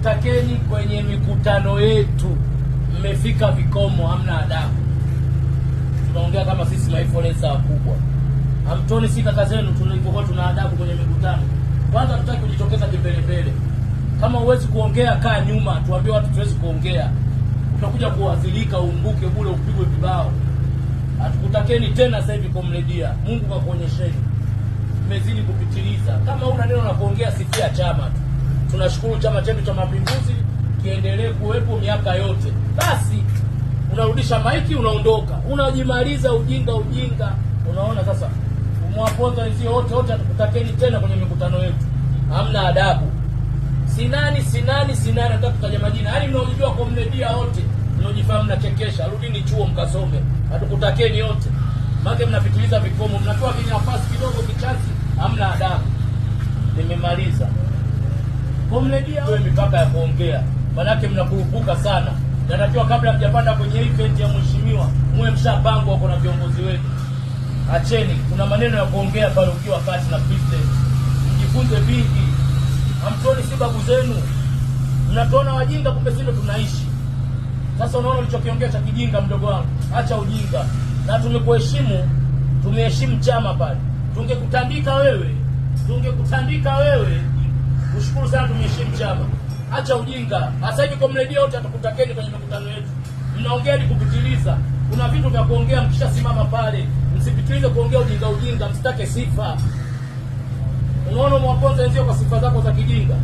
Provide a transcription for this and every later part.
Hatukutakeni kwenye mikutano yetu, mmefika vikomo, hamna adabu. Tunaongea kama sisi mainfluencer wakubwa. Hamtoni si kaka zenu tulivyokuwa tuna adabu kwenye mikutano. Kwanza hatutaki kujitokeza kimbelembele. Kama huwezi kuongea, kaa nyuma, tuambie watu tuwezi kuongea. Utakuja kuadhirika, uumbuke bure, upigwe vibao. Hatukutakeni tena sasa hivi komredia. Mungu kakuonyesheni. Mmezidi kupitiliza. Kama una neno la kuongea, sifia chama tu. Tunashukuru Chama chetu cha Mapinduzi kiendelee kuwepo miaka yote. Basi unarudisha maiki, unaondoka, unajimaliza ujinga ujinga. Unaona sasa, umwaponza wenzio wote wote, hatukutakeni tena kwenye mikutano yetu, hamna adabu. Sinani sinani sinani, nataka kutaja majina, yaani mnaojijua komredia wote mnaojifahamu, mnachekesha. Rudini chuo mkasome, hatukutakeni wote, maana mnapitiliza vikomo, mnapewa nafasi kidogo kichazi, hamna adabu. Nimemaliza. Komredia wewe, mipaka ya kuongea, manake mnakurupuka sana. Natakiwa kabla mjapanda kwenye event ya mheshimiwa muwe mshapangwa na viongozi wenu. Acheni, kuna maneno ya kuongea pale ukiwa kati na president, mjifunze vingi. Hamtuoni si babu zenu, mnatuona wajinga, kumbe si ndo tunaishi. Sasa unaona ulichokiongea cha kijinga, mdogo wangu, acha ujinga. Na tumekuheshimu, tumeheshimu chama pale. Tungekutandika wewe, tungekutandika wewe. Ushukuru sana, tumeheshimu chama. Acha ujinga. Sasa hivi komredia wote hatukutakeni kwenye mikutano yetu, mnaongea ni kupitiliza. Kuna vitu vya kuongea mkishasimama pale, msipitilize kuongea ujinga ujinga, msitake sifa. Unaona mwaponza wenzio kwa sifa zako za kijinga.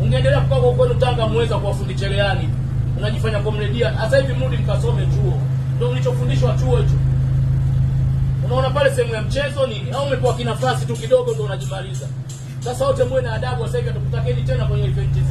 Ungeendelea kukaa kwa kwenu Tanga, muweza kuwafundi cherehani. Unajifanya komredia. Sasa hivi mrudi mkasome chuo. Ndio mlichofundishwa chuo hicho. Unaona pale sehemu ya mchezo nini? Au umepewa kinafasi tu kidogo ndio unajimaliza. Sasa wote muwe na adabu, sasa hivi hatukutakeni tena kwenye event zetu.